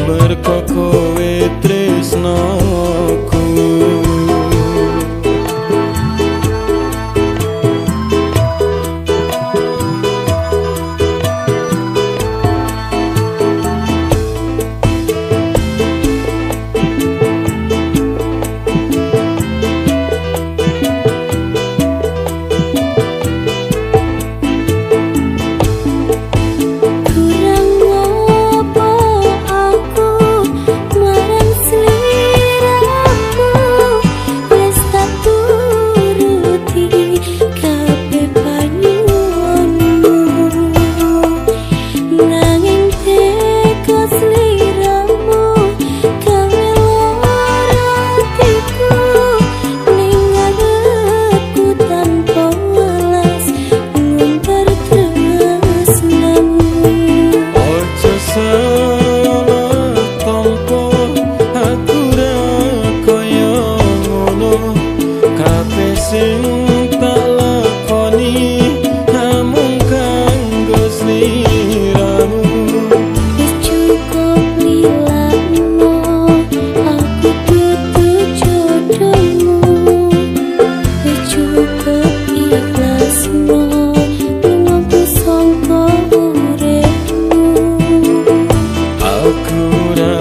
Merko kowe tresnoku. Kurang ngopo aku marang sliramu, wis tak turuti kabeh panyuwunmu, nanging teko sliramu gawe lara atiku ning ngarepku tanpa welas ngumbar tresnamu. Ojo salah tompo, aku ra kaya ngono. Kabeh sing tak lakoni namung kanggo sliramu. Wis cukup lilakno, aku dudu jodohmu. Wis cukup ikhlasno, lungaku sangka uripmu. Aku ra